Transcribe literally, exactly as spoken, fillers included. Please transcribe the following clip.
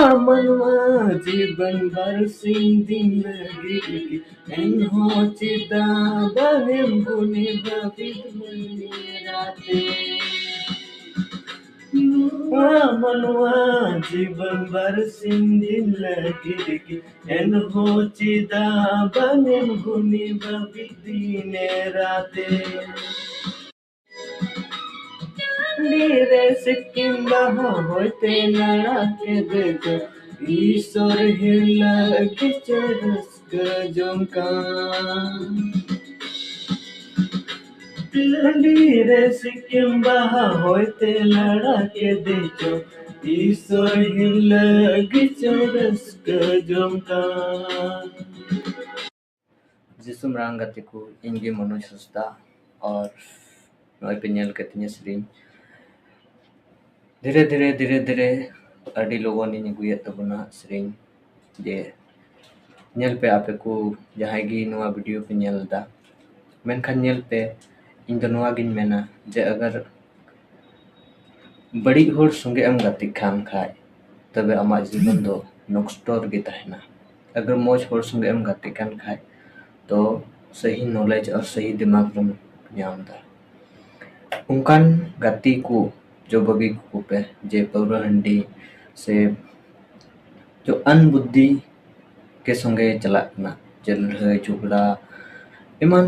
ᱢᱟᱱᱣᱟ ᱡᱤᱵᱚᱱ ᱵᱟᱨᱥᱤᱧ ᱫᱤᱱ ᱞᱟᱹᱜᱤᱫ ᱜᱮ, ᱮᱱᱦᱚᱸ ᱪᱮᱫᱟᱜ ᱵᱟᱝᱮᱢ ᱜᱩᱱᱤ ᱵᱟᱹᱵᱤᱫ ᱢᱮᱨᱟᱛᱮ? ᱱᱚᱣᱟ ᱢᱟᱱᱣᱟ ᱡᱤᱵᱚᱱ ᱵᱟᱨᱥᱤᱧ ᱫᱤᱱ ᱞᱟᱹᱜᱤᱫ ᱜᱮ, ᱮᱱᱦᱚᱸ ᱪᱮᱫᱟᱜ ᱵᱟᱝᱮᱢ ᱜᱩᱱᱤ ᱵᱟᱹᱵᱤᱫ ᱫᱤᱱ ᱨᱟᱛᱮ? ᱰᱤᱨᱮ ᱥᱤᱠᱤᱢ ᱵᱟᱦᱟ ᱦᱚᱭᱛᱮ ᱞᱟᱲᱟ ᱠᱮᱫᱮ ᱫᱚ, ᱤᱥᱚᱨ ᱦᱤᱨᱞᱟᱹ ᱠᱤᱪᱷᱩ ᱨᱟᱹᱥᱠᱟᱹ ᱡᱚᱝ ᱠᱟᱱ᱾ ᱴᱟᱺᱰᱤ ᱨᱮ ᱥᱤᱠᱤᱢ ᱵᱟᱦᱟ ᱦᱚᱭᱛᱮ ᱞᱟᱲᱟ ᱠᱮᱫᱮ ᱪᱚ, ᱤᱥᱚᱨ ᱦᱤᱨᱞᱟᱹ ᱜᱤᱪᱚ ᱨᱟᱹᱥᱠᱟᱹ ᱡᱚᱝ ᱠᱟᱱ᱾ ᱡᱤᱥᱩ ᱢᱟᱨᱟᱝ ᱜᱟᱛᱮ ᱠᱚ, ᱤᱧ ᱜᱮ ᱢᱚᱱᱳᱡᱽ ᱦᱟᱸᱥᱫᱟ, ᱟᱨ ᱱᱚᱜᱼᱚᱭ ᱯᱮ ᱧᱮᱞ ᱠᱮᱫ ᱛᱤᱧᱟᱹ ᱥᱮᱨᱮᱧ᱾ ᱫᱷᱤᱨᱮ ᱫᱷᱤᱨᱮ ᱫᱷᱤᱨᱮ ᱫᱷᱤᱨᱮ ᱟᱹᱰᱤ ᱞᱚᱜᱚᱱ ᱤᱧ ᱟᱹᱜᱩᱭᱮᱫ ᱛᱟᱵᱚᱱᱟ ᱥᱮᱨᱮᱧ᱾ ᱡᱮ ᱧᱮᱞ ᱯᱮ ᱟᱯᱮ ᱠᱚ ᱡᱟᱦᱟᱸᱭ ᱜᱮ ᱱᱚᱣᱟ ᱵᱷᱤᱰᱤᱭᱳ ᱯᱮ ᱧᱮᱞ ᱮᱫᱟ, ᱢᱮᱱᱠᱷᱟᱱ ᱧᱮᱞ ᱯᱮ, ᱤᱧ ᱫᱚ ᱱᱚᱣᱟ ᱜᱤᱧ ᱢᱮᱱᱟ ᱡᱮ ᱟᱜᱟᱨ ᱵᱟᱹᱲᱤᱡ ᱦᱚᱲ ᱥᱚᱸᱜᱮ ᱮᱢ ᱜᱟᱛᱮᱜ ᱠᱟᱱ ᱠᱷᱟᱡ, ᱛᱚᱵᱮ ᱟᱢᱟᱜ ᱡᱤᱵᱚᱱ ᱫᱚ ᱱᱚᱥᱴᱚ ᱨᱮᱜᱮ ᱛᱟᱦᱮᱱᱟ᱾ ᱟᱜᱟᱨ ᱢᱚᱡᱽ ᱦᱚᱲ ᱥᱚᱸᱜᱮ ᱮᱢ ᱜᱟᱛᱮᱜ ᱠᱟᱱ ᱠᱷᱟᱡ, ᱛᱚ ᱥᱟᱹᱦᱤ ᱱᱚᱞᱮᱡᱽ ᱟᱨ ᱥᱟᱹᱦᱤ ᱫᱤᱢᱟᱜᱽ ᱨᱮᱢ ᱧᱟᱢ ᱮᱫᱟ᱾ ᱚᱱᱠᱟᱱ ᱜᱟᱛᱮ ᱠᱚ ᱡᱚ ᱵᱟᱹᱜᱤ ᱠᱟᱠᱚ ᱯᱮ, ᱡᱮ ᱯᱟᱹᱣᱨᱟᱹ ᱦᱟᱺᱰᱤ ᱥᱮ ᱡᱚ ᱟᱱ ᱵᱩᱫᱽᱫᱷᱤ ᱠᱮ ᱥᱚᱸᱜᱮ ᱪᱟᱞᱟᱜ ᱠᱟᱱᱟ, ᱡᱮ ᱞᱟᱹᱲᱦᱟᱹᱭ ᱡᱷᱚᱜᱽᱲᱟ ᱮᱢᱟᱱ